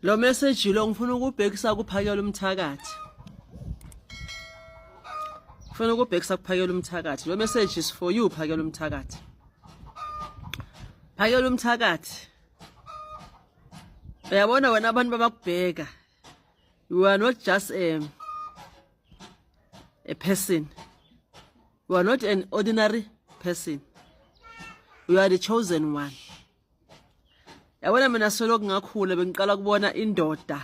Lo message lo ngifuna ukubhekisa kuphakela umthakathi. Ngifuna ukubhekisa kuphakela umthakathi. Lo message is for you phakela umthakathi. Phakela umthakathi. Uyabona wena abantu babakubheka. You are not just a person. You are not an ordinary person. You are the chosen one. Yabona mina solokhu ngakhula bengiqala kubona indoda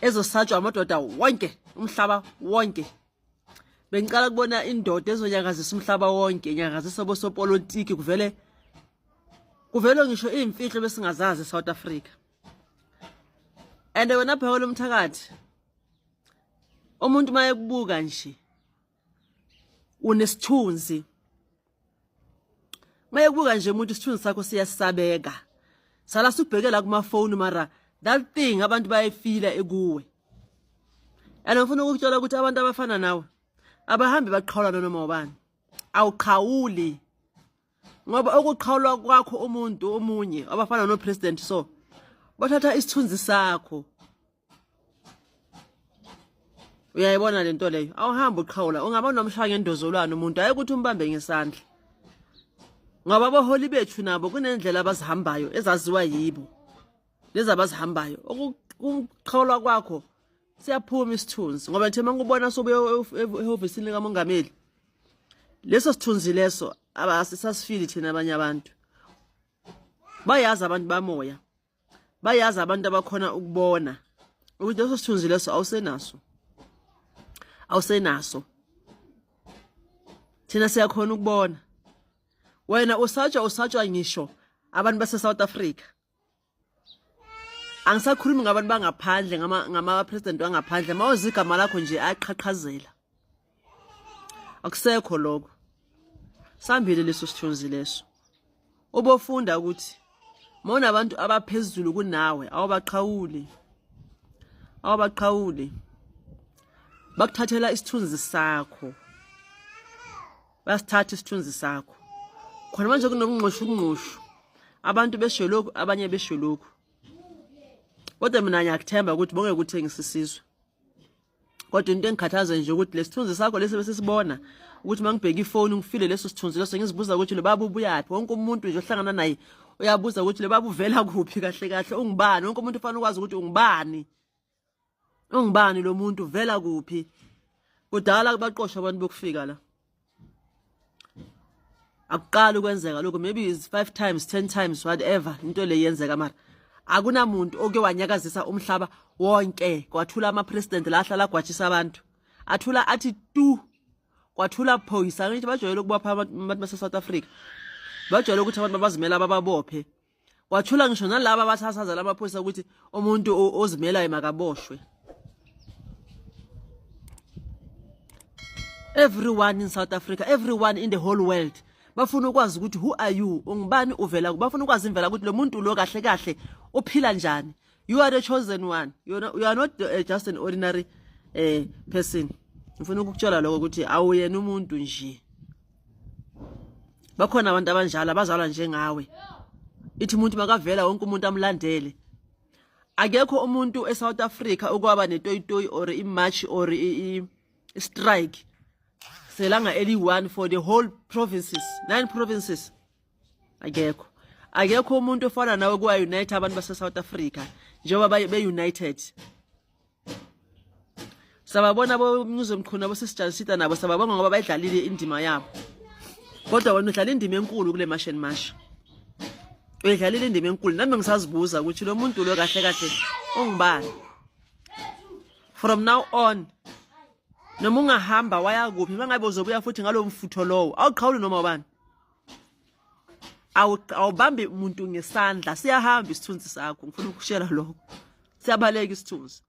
ezosatshwa amadoda wonke umhlaba wonke. Bengiqala kubona indoda ezonyakazisa umhlaba wonke, inyakazisa bosopolitiki kuvele kuvele ngisho iy'mfihlo besingazazi eSouth Africa. And wena phela umthakathi umuntu mayekubuka nje unesithunzi mayekubuka nje umuntu isithunzi sakho siyasabeka sala sibhekela kumafoni mara that thing abantu bayefila ekuwe and ngifuna ukukutshela ukuthi abantu abafana nawe abahambi baqhawula noma ubani awuqhawuli ngoba ukuqhawulwa kwakho umuntu omunye abafana no president so bathatha isithunzi sakho uyayibona lento leyo awuhambi uqhawula ungaba nomshaya ngendozolwane umuntu hayi ukuthi umbambe ngesandla ngoba abaholi bethu nabo kunendlela abazihambayo ezaziwa yibo lezi abazihambayo ukuqhawulwa kwakho siyaphuma isithunzi ngoba nje uma ngikubona sobuye ehhovisini likamongameli leso sithunzi leso abasisasifili thina abanye abantu bayazi abantu bamoya bayazi abantu abakhona ukubona ukuthi leso sithunzi leso awusenaso awusenaso thina siyakhona ukubona wena usatshwa usatshwa ngisho abantu base South Africa angisakhulumi ngabantu bangaphandle ngama president wangaphandle mawuza igama lakho nje aqhaqhazela akusekho lokho sambile leso sithunzi leso ubofunda ukuthi mawunabantu abaphezulu kunawe awubaqhawuli awubaqhawuli bakuthathela isithunzi sakho bayasithatha isithunzi sakho khona manje kunobungqoshu ubungqoshu abantu besho lokhu abanye besho lokhu kodwa mina ngiyakuthemba ukuthi bonke kuthengisa isizwe kodwa into engikhathaza nje ukuthi lesithunzi sakho lesi besisibona ukuthi uma ngibheka ifoni ngifile leso sithunzi leso ngizibuza ukuthi lo baba ubuyaphi wonke umuntu nje ohlangana naye uyabuza ukuthi lo baba uvela kuphi kahle kahle ungubani wonke umuntu ufanele ukwazi ukuthi ungubani ungubani lo muntu uvela kuphi kudala baqoshwa abantu bokufika la akuqali ukwenzeka lokho maybe is 5 times 10 times whatever into le yenzeka mara akunamuntu oke wanyakazisa umhlaba wonke kwathula ama president la ahlala agwajisa abantu athula athi tu kwathula phoyisa ngithi bajwayele ukubopha abantu base South Africa bajwayele ukuthi abantu babazimela bababophe kwathula ngisho nalaba abathathazela amaphoyisa ukuthi umuntu ozimelayo makaboshwe everyone in South Africa everyone in the whole world bafuna ukwazi ukuthi who are you ungubani uvela bafuna ukwazi imvela ukuthi lo muntu lo kahle kahle uphila njani you are the chosen one you are not, you are not just an ordinary person ngifuna ukukutshela lokho ukuthi awuyena umuntu nje bakhona abantu abanjalo abazalwa njengawe ithi umuntu makavela wonke umuntu amlandele akekho umuntu eSouth Africa okwaba netoyitoyi or imarch or i-strike selanga eli-one for the whole provinces nine provinces akekho akekho umuntu ofana nawe kuwa-unite abantu base-South Africa njengoba be-united sababona bomnyuzo mchunu abosisijanisita nabo sababonga ngoba bayidlalile indima yabo kodwa wena udlala indima enkulu kule mash and mash uyidlalile indima enkulu nami ngisazibuza ukuthi lo muntu lo kahle kahle ungubani from now on noma ungahamba waya kuphi mangabe uzobuya futhi ngalo mfutho lowo awuqhawuli noma ubani awubambi umuntu ngesandla siyahamba isithunzi sakho ngifuna ukushela lokho siyabaleka isithunzi.